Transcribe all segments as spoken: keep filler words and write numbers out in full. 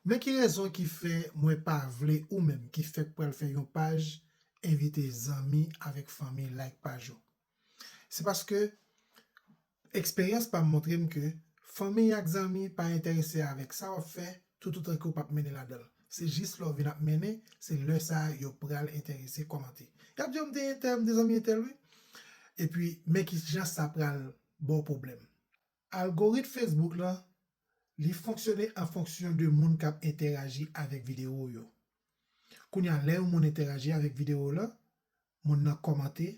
Men ki rezon ki fè mwen pa vle ou menm ki fèk pral fè yon paj envite zanmi avèk fanmi like paj ou. Se paske eksperyans pa m montre m ke fanmi ak zanmi pa enterese avèk sa w ap fè, tout otan ke w p ap mennen ladan l. Se jis lè w vin ap mennen, se lè sa a yo pral enterese kòmante. Y ap di w m te entèl, m te zanmi entèl wi. Epi, men ki jan sa pral ba w pwoblèm. Algorit Facebook lan, li fonksyone an fonksyon de moun k ap entèraji avèk videyo w yo. Kounye a, lè yon moun entèraji avèk videyo w lan, moun nan kòmante,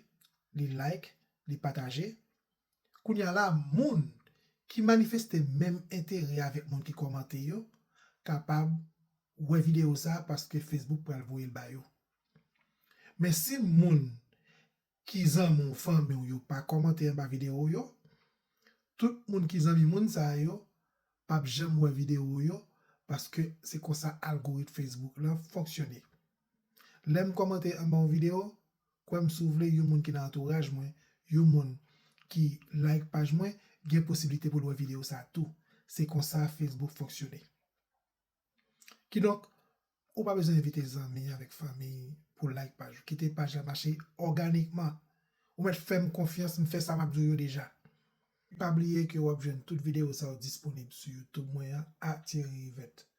li like, li pataje. Kounye a la, moun ki manifeste menm enterè avèk moun ki kòmante yo kapab wè videyo sa a paske Facebook pral voye l ba yo. Men si moun ki zanmi w, fanmi w yo pa kòmante anba videyo w yo, tout moun ki zanmi moun sa a yo p ap janm wè videyo w yo paske se konsa algorit Facebook lan fonksyone. Lè m kòmante anba yon videyo, kwè m si w vle, yon moun ki nan antouraj mwen, yon moun ki like paj mwen, gen posiblite pou l wè videyo sa a tou. Se konsa Facebook fonksyone. Kidonk, ou pa bezwen envite zanmi avèk fanmi pou like paj ou. Kite paj la mache òganikman. Ou mèt fè m konfyans, m fè sa m ap di w yo deja. Pa bliye ke w ap jwenn tout videyo sa yo disponib sou YouTube mwen an, at Thierry Rivette.